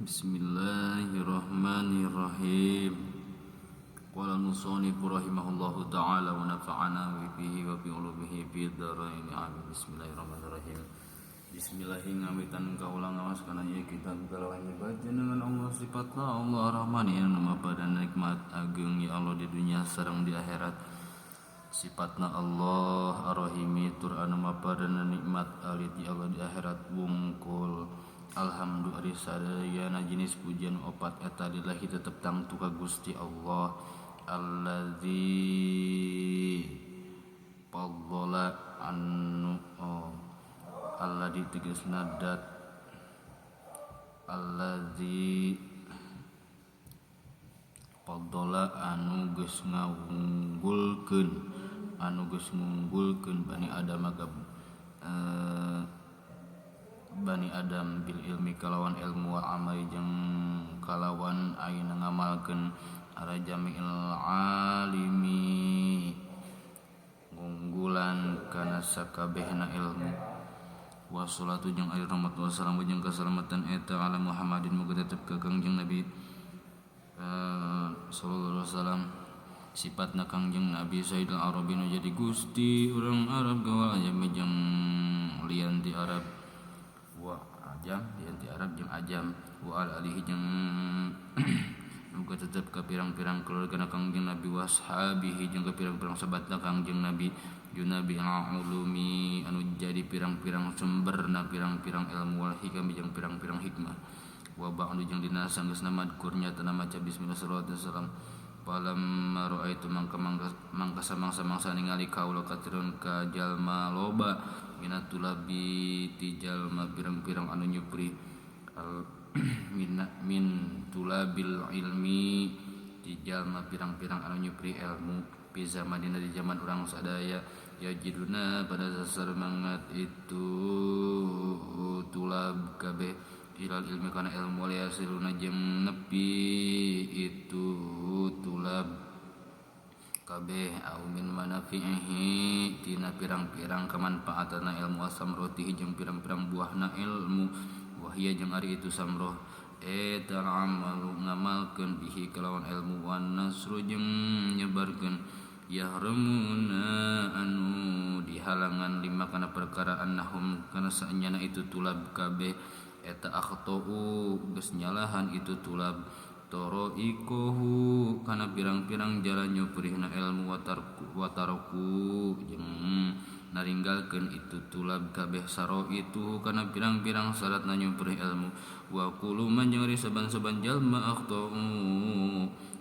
Bismillahirrahmanirrahim. Qala al-musannif rahimahullahu ta'ala wa nafa'ana bihi wa bi ulumihi fid dharain. Amin. Bismillahirrahmanirrahim. Bismillahirrahmanirrahim. Ngawitan kaula ngawas kana ieu kitab kalawan nyebat jenengan Allah sifatna Allah Rahman anu maha nikmat ageung ya Allah di dunia sareng di akhirat. Sifatna Allah Ar-Rahimi tur anu maha nikmat alit ya Allah di akhirat wungkul. Alhamdulillah sadayana jenis pujian opat eta lillahi tetep tangtu ka Gusti Allah allazi faddala anu alladzi tegasna dat allazi faddala anu geus ngunggulkeun Bani Adam ka Bani Adam bil ilmi kalawan ilmu wal amali jeung kalawan ayeuna ngamalkeun ala jami'il alimi ngunggulan kana sakabehna ilmu. Wassalatu jeung ari rahmat wassalamu jeung kasalamatan eta ala Muhammadin muga tetep ka Kangjeng Nabi sallallahu alaihi wasallam. Sifatna Kangjeng Nabi Sayyidul Arabi nu jadi gusti urang Arab gawal ajam jeung lian ti Arab wa ajam lian ti Arab jeung ajam wa al alihi jeung muga tetep ka pirang-pirang keluargana Kangjeng Nabi washabihi jeung ka pirang-pirang sahabatna Kangjeng Nabi junabi ulumi anu jadi pirang-pirang sumberna pirang-pirang ilmu wal hikam jeung pirang-pirang hikmah. Wa ba'du jeung dina sanggeusna madkur nyatana maca bismillah sallallahu alaihi wasallam. Falamma ra'aitu mangka mangka samangsa-mangsa ningali kaula katirun ka jalma loba minatulabi ti jalma pirang-pirang anu nyupri al min tulabil ilmi ti jalma pirang-pirang anu nyupri ilmu pi zamanina di zaman urang sadaya yajiduna pada sasar mangat itu tulab kabeh ilal ilmi kana ilmu wal yasiluna jeung nepi itu tulab kabeh au min manafi'ihi tina pirang-pirang kamanfaatana ilmu asamrotihi jeung pirang-pirang buahna ilmu wahia jeung ari itu samroh eta amalu ngamalkeun bihi kalawan ilmu wan nasru jeung nyebarkeun yahrumuna anu dihalangan lima kana perkara annahum kana saenyana itu tulab kabeh eta akhtau geus nyalahan itu tulab toroikohu kana pirang-pirang jalan nyuprihna ilmu wataroku jeung naringgalkeun itu tulab kabeh saro itu kana pirang-pirang syaratna nyuprih ilmu wa kullu man jeung ari saban-saban jalma akhtau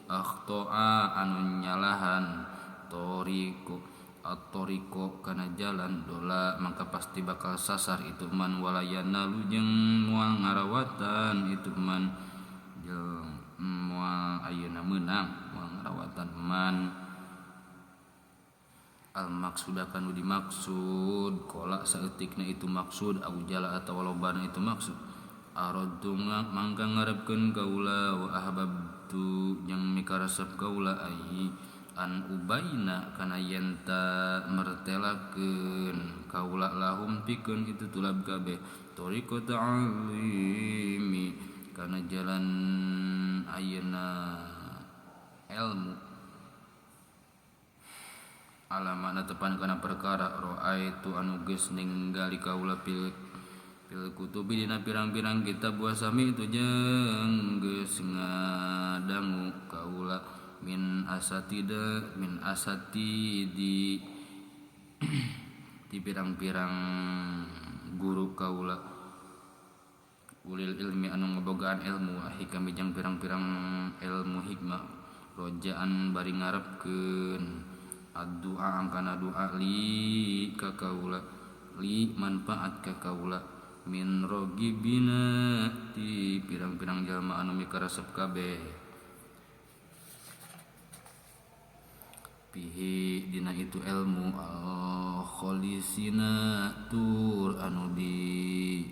akhtoa anu nyalahan toriko at-toriko kana jalan dola maka pasti bakal sasar itu man walayana lu jeung moal ngarawatan itu man jeung moal ayeuna meunang moal ngarawatan man. Al maksuda kanu dimaksud qala saeutikna itu maksud au jala atawa lobana itu maksud aradtu mangka ngarepkeun kaula wa ahbabtu jeung mikaresep kaula ai an ubaina kana yenta mertelakeun kaula lahum pikeun itu tulab kabeh tariqat ta'alimi kana jalan ayeuna ilmu alamana tepan kana perkara raaitu anu geus ninggali kaula pil kutubi dina pirang-pirang kitab wa sami itu jeung geus ngadangu kaula min asatida min asatidi di pirang-pirang guru kaula ulil ilmi anu ngebogaan ilmu hikam jeung pirang-pirang ilmu hikmah rojaan bari ngarepkeun addu'a angkana doa li ka kaula li manfaat ka kaula min rogibina ti pirang-pirang jalma anu mikaresep kabeh pihi dina itu ilmu al kholisina tur anu di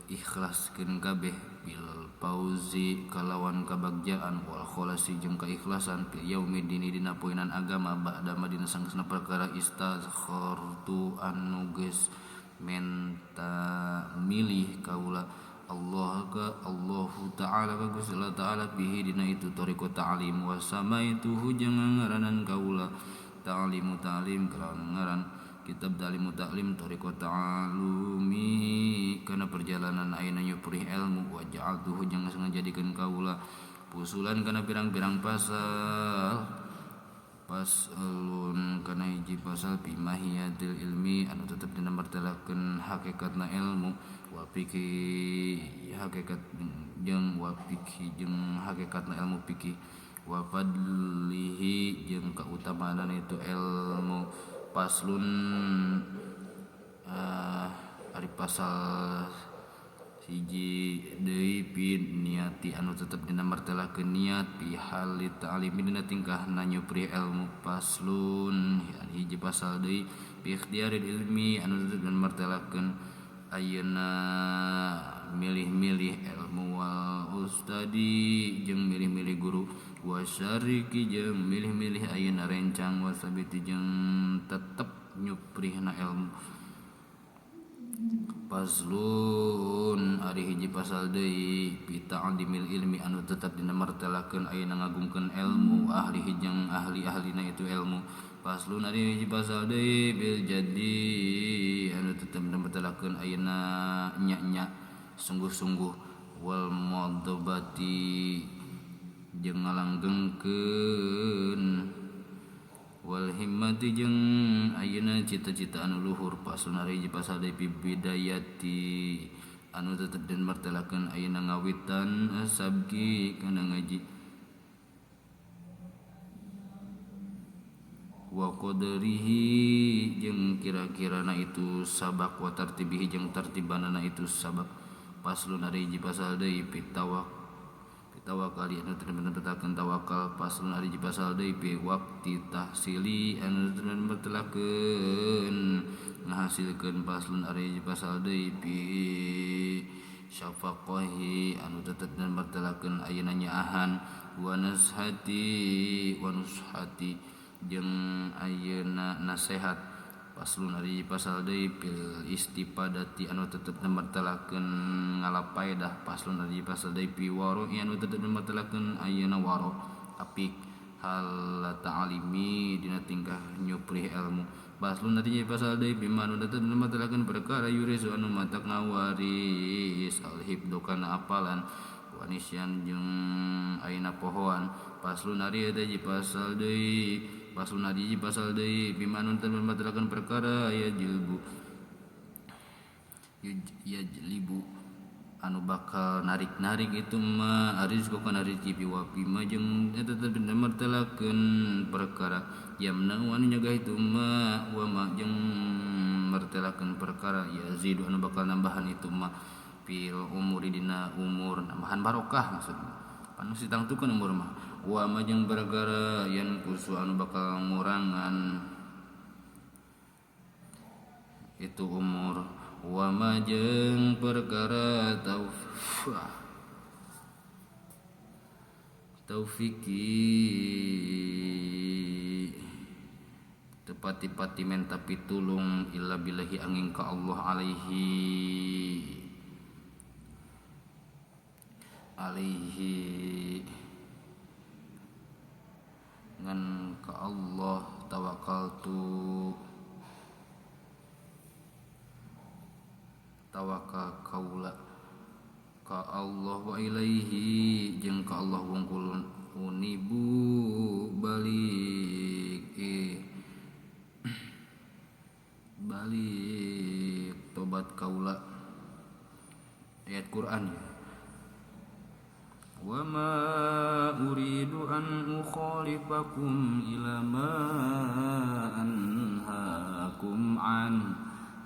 ikhlaskeun kabeh bil pauzi kalawan kabagjaan wal kholasi jeung kaikhlasan fil yaumiddin dina poenan agama ba'da madina sanggeusna perkara istakhartu anu geus menta milih kaula Allah ka Allahu ta'ala ka Gusti Allah ta'ala bihi dina itu thariqat ta'lim wa samaituhu jeung ngaranan kaula ta'limu ta'lim kalawan ngaran kitab ta'limu ta'lim thariqat ta'alumi kana perjalanan ayeuna nyuprih ilmu wa ja'altuhu jeung ngajadikeun kaula pusulan kana pirang-pirang pasal paslun kana hiji pasal bimahiyatil ilmi anu tetep dina martelakeun hakikatna ilmu wa fikih hakikat jeung wa fikih jeung hakikatna ilmu fikih wa fadlihi jeung kautamaan itu ilmu paslun ari pasal hiji deui pin niati anu tetep dina martelakeun niat fi hali ta'limi dina tingkahna nyupri ilmu paslun hiji pasal deui fi ikhtiaril ilmi anu tetep dina martelakeun ayeuna milih-milih ilmu wal ustadi jeung milih-milih guru wa syariki jeung milih-milih ayeuna rencang wa sabiti jeung tetep nyuprihna ilmu paslun ari hiji pasal deui fi ta'dimil ilmi anu tetep dina martelakeun ayeuna ngagungkeun ilmu ahli jeung ahli-ahlina itu ilmu paslun ari hiji pasal deui bil jadi anu tetep dina martelakeun ayeuna nya-nya sungguh-sungguh wal madzabati jeung ngalanggengkeun wal himmati jeung ayeuna cita-cita anu luhur paslun ari hiji pasal deui fi bidayati anu tetep den martelakeun ayeuna ngawitan sabki kana ngaji wa qadrihi jeung kira-kirana itu sabak wa tartibihi jeung tartibanana itu sabak paslun ari hiji pasal deui fi tawakal anu tetep martelakeun tawakal paslun ari hiji pasal deui fi waqti tahsili anu tetep martelakeun ngahasilkeun paslun ari hiji pasal deui fi syafaqahi anu tetep martelakeun ayeuna nyaahan wa nashati wa nushati jeung ayeuna nasehat paslun ari pasal deui fil istipadati anu tetep martelakeun ngalapaedah paslun ari pasal deui fi waro anu tetep martelakeun ayeuna waro apik hal ta'alimi dina tingkah nyuprih ilmu paslun ari pasal deui bima anu tetep martelakeun perkara yurisu anu matak ngawaris al hibdu kana apalan wa nisyan jeung ayeuna pohoan paslun ari eta pasal deui paslun ari pasal deui bima anu tetep martelakeun perkara ya jilbu yajlibu anu bakal narik-narik itu mah arizqu kana rezeki wa bima jeung eta tetep martelakeun perkara yamna anu nyegah itu mah wa ma jeung martelakeun perkara yazidu anu bakal nambahan itu mah fil umuri dina umur nambahan barokah maksudna anu ditangtukeun umur mah wa ma jeung perkara yan kusu anu bakal ngurangan itu umur wa ma jeung perkara taufiki tepati-pati menta pitulung illa billahi angin ka Allah alaihi alaihi ngan ka Allah tawakkaltu tawakal kaula ka Allah wa ilaihi jeung ka Allah wungkul unibu balik balik tobat kaula ayat Quran ya. Wa ma uridu an ukhalifakum ila ma anhaakum an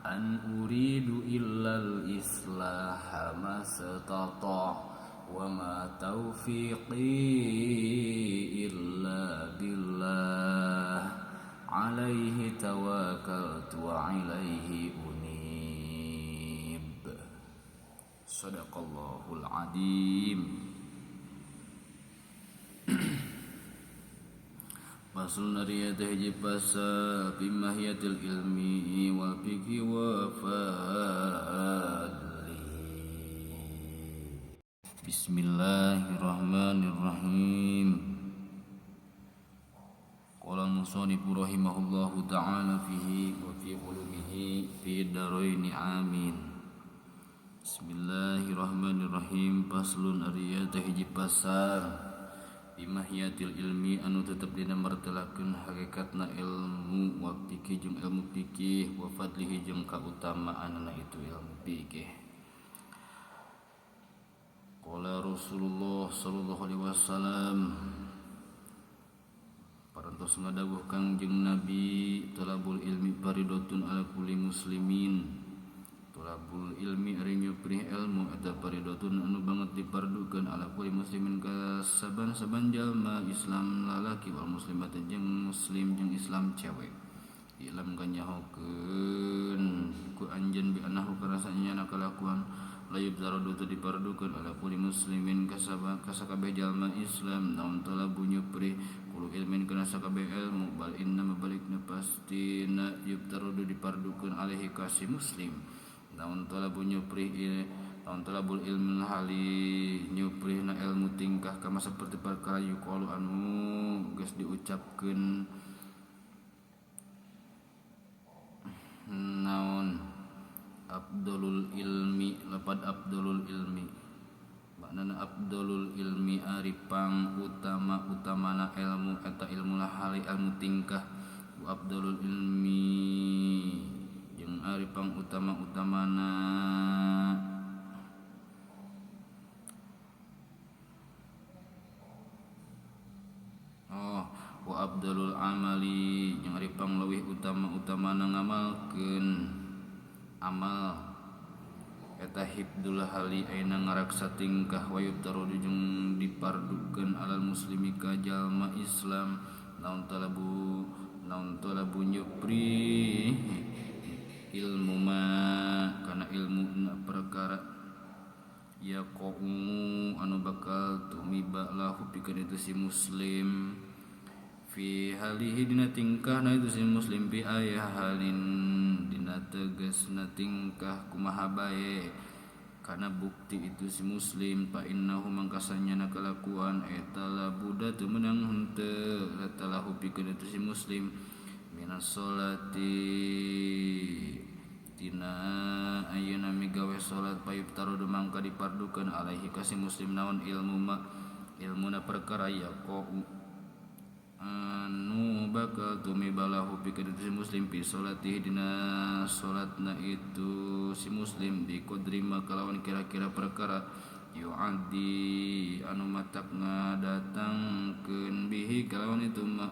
an uridu illal islaha mastata'tu wa ma taufiqi illa billah alaihi tawakkaltu wa alaihi unib. Sadaqallahul adzim. Faslun ari eta hiji pasal bimahiyatil ilmi wal fiqhi wa fadli. Bismillahirrahmanirrahim. Qala al-musannif rahimahullahu ta'ala fihi wa fi ulumihi fi daraini amin. Bismillahirrahmanirrahim. Faslun ari teh hiji pasal bimahiyatil ilmi anu tetep dina martelakeun hakikatna ilmu wa fikih jeung ilmu fikih wa fadlihi jeung kautamaanna itu ilmu fikih. Qala Rasulullah sallallahu alaihi wasallam, parantos ngadawuh Kangjeng Nabi, talabul ilmi faridatun ala kulli muslimin. Talabul ilmi ari nyuprih ilmu eta faridatun anu banget dipardukeun ala kulli muslimin ka saban-saban jalma Islam lalaki wal muslimat jeung muslim jeung Islam cewek. Ilam kanyahokeun ku anjeun bi anahu karasanya kalakuan layub zaradu teu dipardukeun ala kulli muslimin ka sakabeh jalma Islam naon talabu nyuprih kullu ilmin kana sakabeh ilmu bal inna mabalikna pastina yubtarudu dipardukeun alaihi ka si muslim. Naon talabu nyuprih naon talabul ilmil hali nyuprihna ilmu tingkah kama seperti perkara yuqalu anu geus diucapkeun naon abdulul ilmi lapad abdulul ilmi maknana abdulul ilmi ari pang utama utamana ilmu eta ilmu hali ilmu tingkah wa abdulul ilmi jeung ari pang utama utamana wa abdulul amali jeung ari pang leuwih utama utamana ngamalkeun amal eta hibdul hali aina ngaraksa tingkah wa yubtaru jeung dipardukeun alal muslimi ka jalma Islam naon talabu nyupri ilmu ma kana ilmu na perkara ya qaumu anu bakal tumiba lahu pikeun itu si muslim fi halihi dina tingkahna itu si muslim bi ayah halin dina tegasna tingkah kumaha bae kana bukti itu si muslim fa innahu mangkasanya na kalakuan eta la buda teu meunang henteu eta lahu pikeun itu si muslim minas sholati tina ayeuna migawe salat payub tarudu mangka dipardukeun alaihi ka si muslim naon ilmu ma ilmuna perkara ya qau anu bakal tumibalahu pikeun itu si muslim fi sholatihi dina salatna itu si muslim bi qadri ma kalawan kira-kira perkara yu'addi anu matak ngadatangkeun bihi kalawan itu ma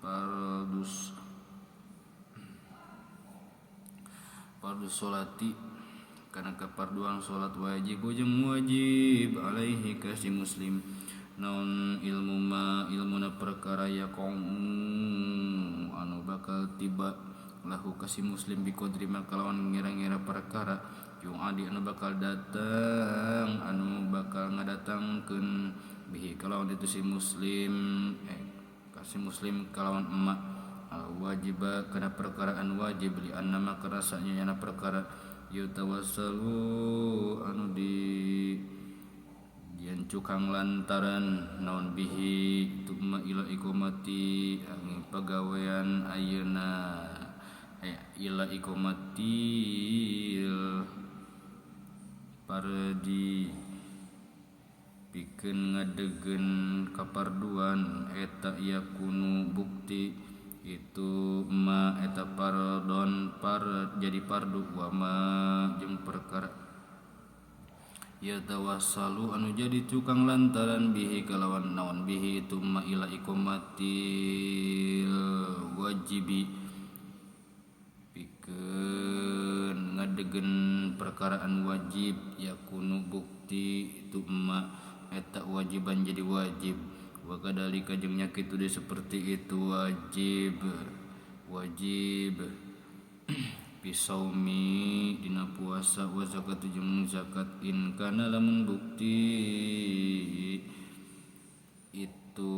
fardus sholati kana kaparduan salat wajib jeung wajib alaihi ka si muslim naon ilmu ma ilmuna perkara ya qaumu anu bakal tiba lahu ka si muslim bi qadri ma kalawan ngira-ngira perkara yung adi anu bakal datang anu bakal ngadatangkeun bihi kalawan itu si muslim ka si muslim kalawan emak al wajiba kana perkaraan wajib li annama kerasanya yana perkara yutawassalu anu di yen cukang lantaran naon bihi tuma ila iqamati angin pagawean ayeuna ila iqamatil pardi pikeun ngadegen kaparduan eta yakunu bukti itu ma eta pardon par jadi pardu wa ma jeung perkara ya tawassalu anu jadi tukang lantaran bihi kalawan naon bihi itu ma ila iqamatil wajibi pikeun ngadegen perkaraan wajib yakunu bukti itu ma eta wajiban jadi wajib wa kadalika jeung nya kitu deui seperti itu wajib wajib pisaumi dina puasa wa zakat jeung zakat in kana lamun bukti itu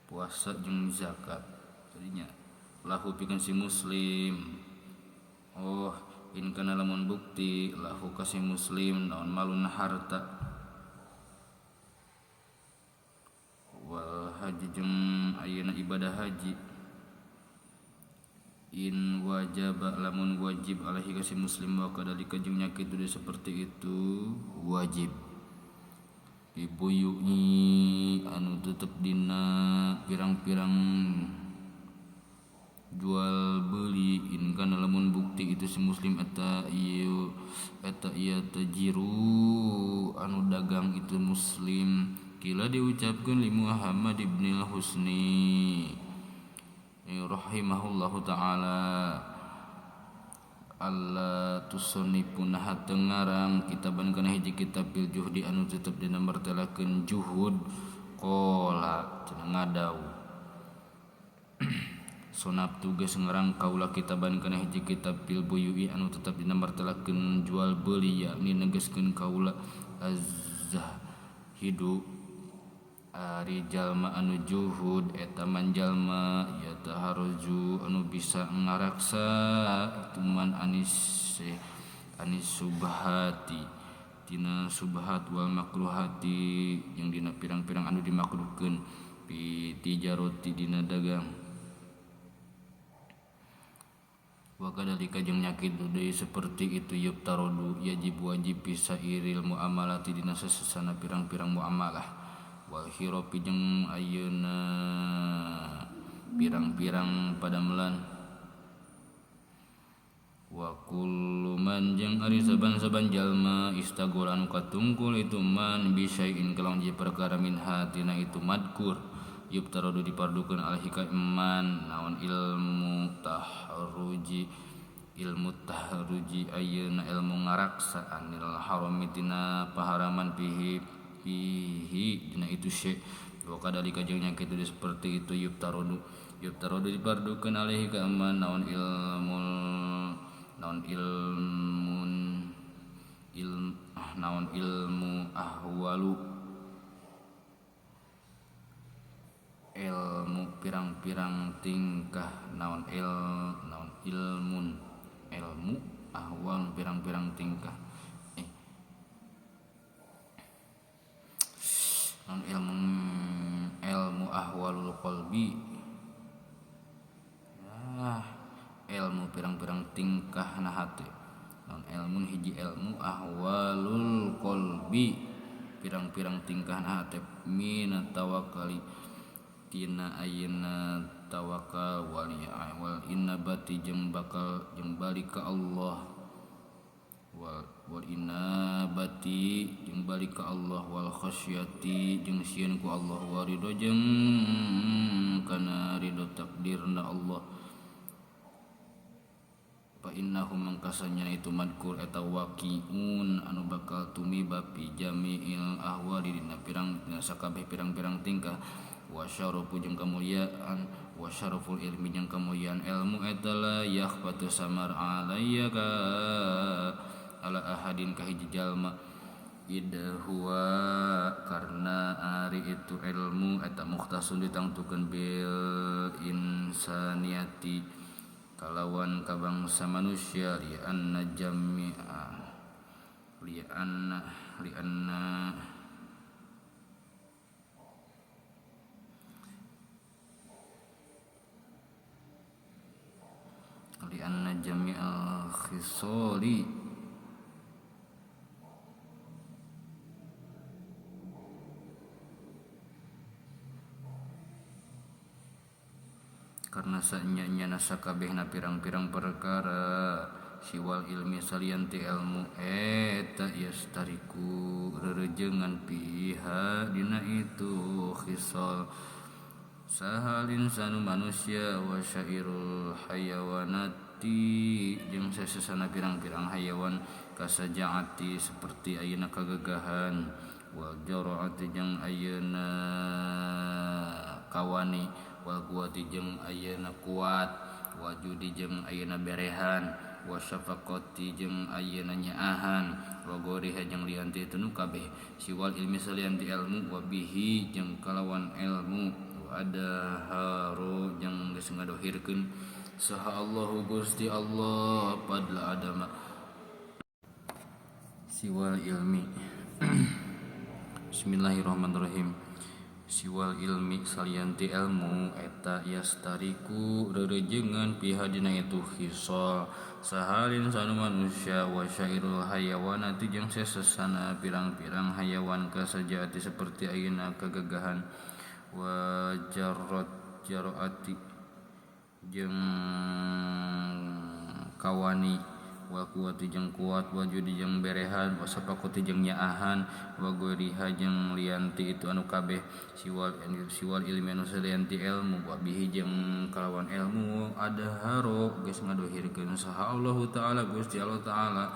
puasa jeung zakat jadinya lahu pikeun si muslim. Oh, In kana lamun bukti lahu kasih muslim naon malun harta wal haji jeung ayeuna ibadah haji in wajaba lamun wajib alaihi kasih muslim wa kadalika jeung nya kitu deui seperti itu wajib bibuyui anu tetep dina pirang-pirang jual beli in kana lamun bukti itu si muslim eta ieu eta ieu tajiru anu dagang itu muslim kila diucapkeun li Muhammad ibn al-Husni rahimahullahu taala alla tusannifuna tengarang kitaban kana hiji kitab bil juhdi anu tetep dina martelakeun juhud qala cenah ngadau sonap tugas ngarang kaula kitaban kana hiji kitab bil buyui anu tetep dina martelakeun jual beli yakni negeskeun kaula azzahidu ari jalma anu juhud eta man jalma ya taharaju anu bisa ngaraksa itu man anis subhati tina subhat wal makruhati jeung dina pirang-pirang anu dimakruhkeun pi tijaroti dina dagang wa kadalika jeung nyakit deui seperti itu yubtarodu yajib wajib bisa iril muamalati dina sesana pirang-pirang muamalah wal hiropi jeung ayeuna pirang-pirang padamelan wa kullu man jeung ari saban-saban jalma istagol anu katungkul itu man bisyai'in kalawan hiji perkara min hatina itu madkur yubtarodu dipardukeun alaihi ka iman naon ilmu tahruji ayeuna ilmu ngaraksa anil harami tina paharaman pihi dina itu syai' wa kadalika jeung nya kitu seperti itu yubtarodu dipardukeun alaihi ka iman naon ilmu ahwalu ilmu pirang-pirang tingkah naon ilmun ilmu ahwal pirang-pirang tingkah naon ilmu ahwalul qalbi ilmu pirang-pirang tingkah na hate naon ilmun hiji ilmu ahwalul qalbi pirang-pirang tingkah na hate min tawakkali tina ayeuna tawakal wal inabati jeung bakal jeung balik ka Allah wal inabati jeung balik ka Allah wal khasyati jeung sieun ku Allah wa ridho jeung kana ridho takdirna Allah fa innahu mangkasanya itu madkur eta waqiun anu bakal tumiba fi jami'il ahwali dina pirang dina sakabeh pirang-pirang tingkah wa syarafu jeung kamulyaan wa syaraful ilmi jeung kamulyaan ilmu eta la yakhfatu samar alayya ka ala ahadin ka hiji jalma id huwa karena ari itu ilmu eta mukhtasun ditangtukeun bil insaniyati kalawan ka bangsa manusia li anna jami'a li anna li anna jami'al khisali karena sanya-nyana sakabehna pirang-pirang perkara siwal ilmi salian ti ilmu eta yastariku rerejengan piha dina itu khisal sahal insanu manusia wa syairul hayawanati jeung sesana pirang-pirang hayawan kasajaati seperti ayeuna kagagahan wal jaraati jeung ayeuna kawani wal quwati jeung ayeuna kuat wajudi jeung ayeuna berehan wa syafaqati jeung ayeuna nyaahan wa goriha jeung lian ti itu nu kabeh siwal ilmi salian ti ilmu wa bihi jeung kalawan ilmu wa ada haru jeung geus ngadohirkeun saha Allahu Gusti Allah padla Adam siwal ilmi. Bismillahirrahmanirrahim. Siwal ilmi salianti ilmu eta yastariku rerejengan piha dina itu khisal sahalin sanu manusia wa syairul hayawanati jeung sesesana pirang-pirang hayawan kasajaati seperti ayeuna kagagahan wa jarrat jaraati jeung kawani wa kuwati jeung kuat wa judi jeung berehan wa sapakoti jeung nyaahan wa goiriha jeung lianti itu anu kabeh siwal ilmi anu salianti ilmu wa bihi jeung kalawan ilmu adharo geus ngadohirkeun saha Allah taala Gusti Allah taala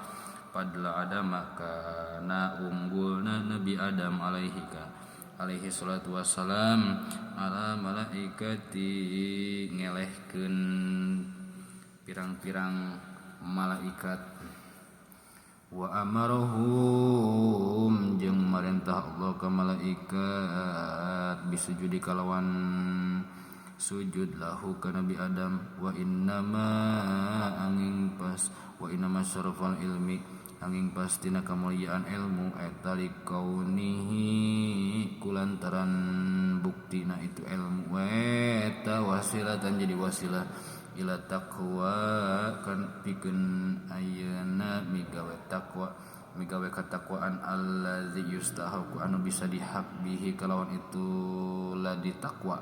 padla Adam kana unggulna Nabi Adam alaihi ka alaihi salatu wassalam ala malaikati ngelehkeun pirang-pirang malaikat wa amarahum jeung marentah Allah ka malaikat bisujudi kalawan sujud lahu ka Nabi Adam wa innama angin pas wa innama syarafal ilmi angin pastina kamuliaan ilmu eta likaunihi kulantaran buktina itu ilmu eta wasilatan jadi wasilah ila taqwa kan pikeun ayeuna migawe taqwa migawe katakwaan allazi yustahaku anu bisa dihak bihi kalawan itu ladi taqwa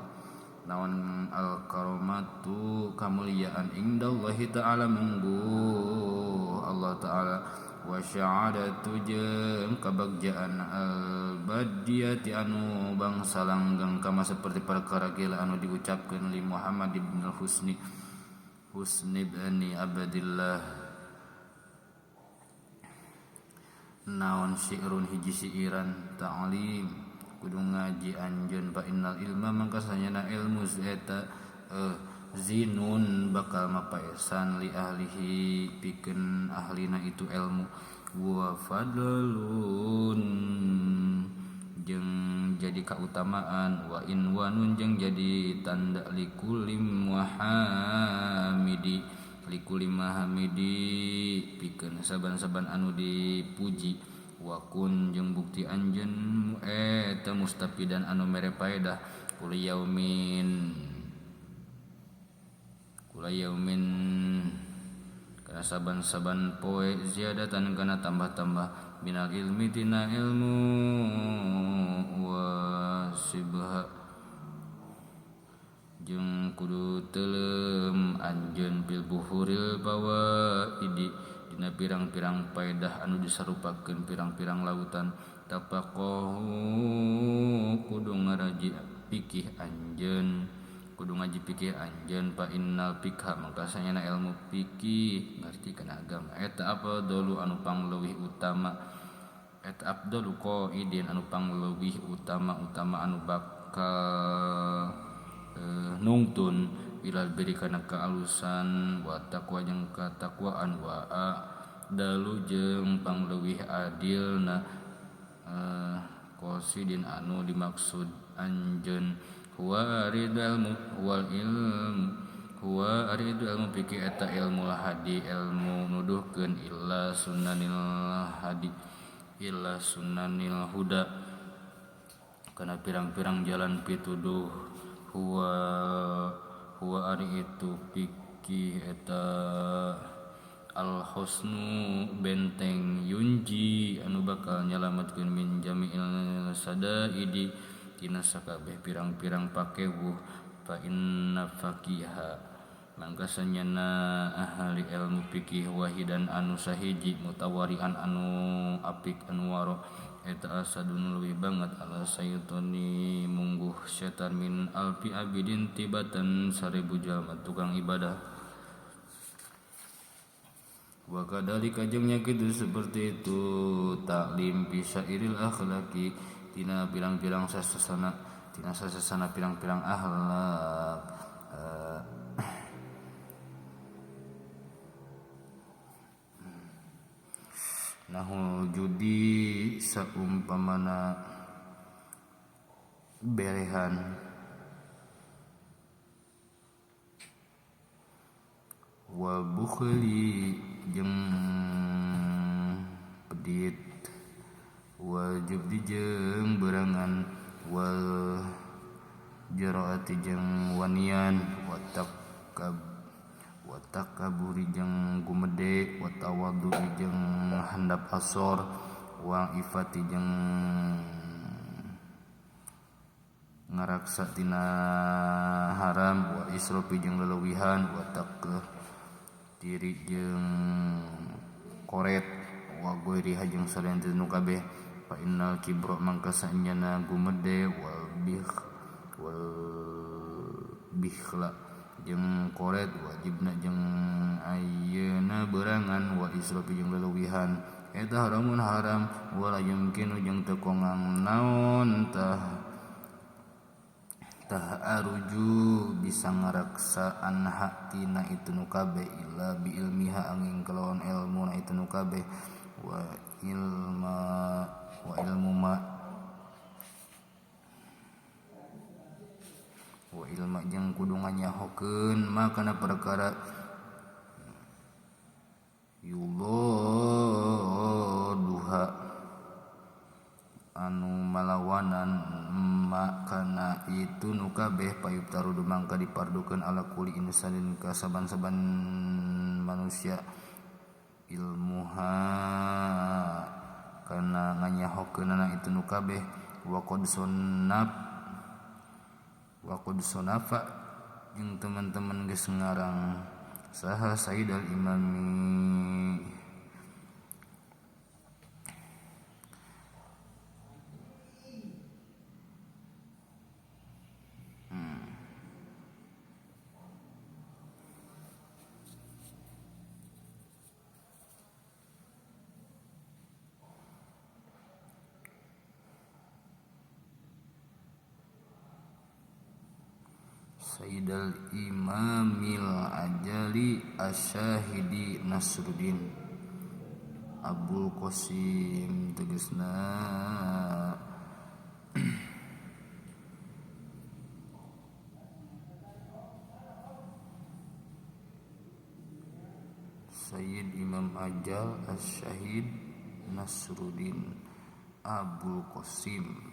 naon al karamatu kamuliaan indallahi ta'ala munggu Allah ta'ala wa sya'adatu jeung kabagjaan al badiyati anu bangsa langgang kama seperti perkara gila anu diucapkeun li Muhammad ibn al-Husni Husni bin Abdillah naon syi'run hiji syiiran ta'lim kudu ngaji anjeun fa innal ilma mangka sanyana ilmu eta zinun bakal mapaesan li ahlihi pikeun ahlina itu ilmu wa fadlun jeung jadi kautamaan wa inwanun jeung jadi tanda likulim wahamidi likulim mahamidi pikeun saban-saban anu dipuji wa kun jeung bukti anjeun eta mustafidan anu mere paedah kula yaumin kana saban-saban poe ziyadatan kana tambah-tambah minal ilmi tina ilmu wa sibha jeung kudu teuleum anjeun bil buhuril fawaidi dina pirang-pirang paedah anu disarupakeun pirang-pirang lautan tafaqahu kudu ngaraji pikih anjeun kudu ngaji pikih anjeun fa innal fikha mangka sanyana ilmu fikih ngarti kana agama eta afdalu anu pangleuwih utama eta afdalu qaidin anu pangleuwih utama-utama anu bakal nungtun ilal biri kana kaalusan wa taqwa jeung katakwaan wa dalu jeung pangleuwih adilna qasidin anu dimaksud anjeun huwa aridul huwal ilm huwa aridul ilmu pikir eta ilmu hadi ilmu nuduhkeun illa sunanil hadi illa sunanil huda kana pirang-pirang jalan pituduh huwa huwa ari itu pikir eta al husnu benteng yunji anu bakal nyalametkeun min jami'il sadaidi tina sakabeh pirang-pirang pakewuh fa inna faqiha mangka sanyana ahli ilmu fikih wahidan anu sahiji mutawarian anu apik anu waro eta asadun leuwih banget ala saitoni mungguh setan min alfi abidin tibatan 1000 jalma tukang ibadah wa kadzalika jeung nya kitu seperti itu taklim fi syairil akhlaqi tina pirang-pirang sasasana tina sasasana pirang-pirang akhlak nahul judi saumpamana berehan Wal bukhli jeung pedit wal jubdi jeung berangan wal jaraati jeung wanian wa takaburi jeung gumede wa tawadhu jeung handap asor wa ifati jeung ngaraksa tina haram wa israfi jeung leuwihan wa taqtiri jeung koret wa ghairiha jeung salian ti nu kabeh. Fa innal kibra mangka sanyana gumede wal bikhla jeung koret wajibna jeung ayeuna berangan wa israfi jeung leuwihan eta haramun haram wala yumkinu jeung teu kongang naon tah aruju bisa ngaraksa anha tina itu nu kabeh illa bi ilmiha angin kalawan ilmu na itu nu kabeh wa ilma wa ilmu ma wa ilma jeung kudu nganyahokeun makana perkara yudhaduha anu malawanan makana itu nu kabeh payuptaru mangka dipardukeun ala kulli insanin ka saban-saban manusia ilmuha kana nganyahokeunana itu nu kabeh. Wa qad sonafa jeung teman-teman geus ngarang saha Sayyid al-Imami Sayyid al-Imamil Ajali Asyahidi Nasruddin Abul Qasim tegasna Sayyid Imam Ajal Asyahid Nasruddin Abul Qasim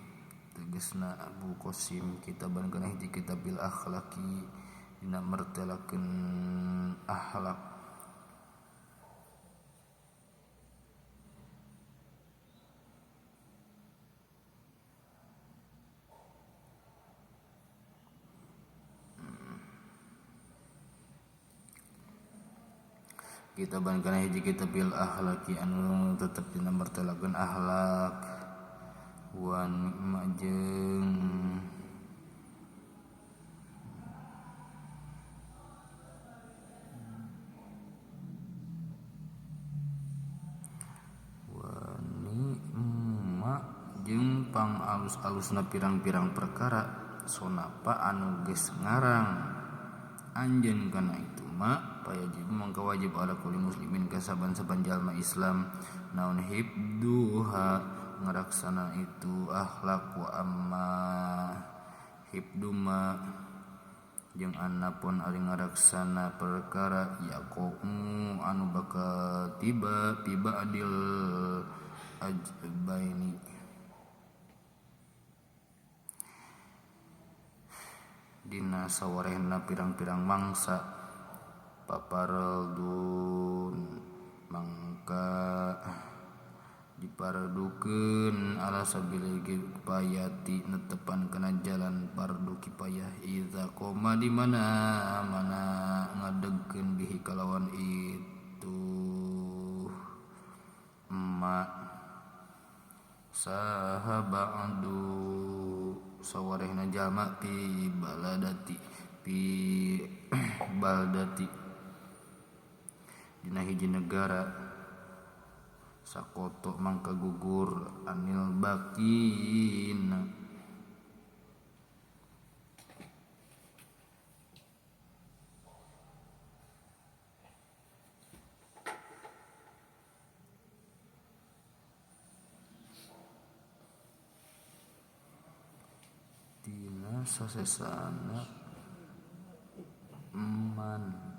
tegasna Abu Qasim kitaban kana hiji kitabil akhlaqi dina mertelakeun akhlak. Kitaban kana hiji kitabil akhlaqi anu tetep dina mertelakeun akhlak wa nikma jeung wa nikma jeung pang alus-alusna pirang-pirang perkara sonapa anu geus ngarang anjeun kana itu ma payajib mangka wajib ala kulli muslimin ka saban-saban jalma Islam naon hibduha ngaraksana itu akhlak wa amma hibduma jeung anapun ari ngaraksana perkara yaqum anu bakal tiba tiba adil ajbaini dina sawarehna pirang-pirang mangsa paparaldun mangka dipardukeun ala sabili kifayati netepan kana jalan fardu kifayah iza qoma di mana mana ngadegkeun bihi kalawan itu ma saha ba'du sawarehna jalma pi baladati pi baldati dina hiji negara sakoto mangka gugur anil bakin tina sasesana man.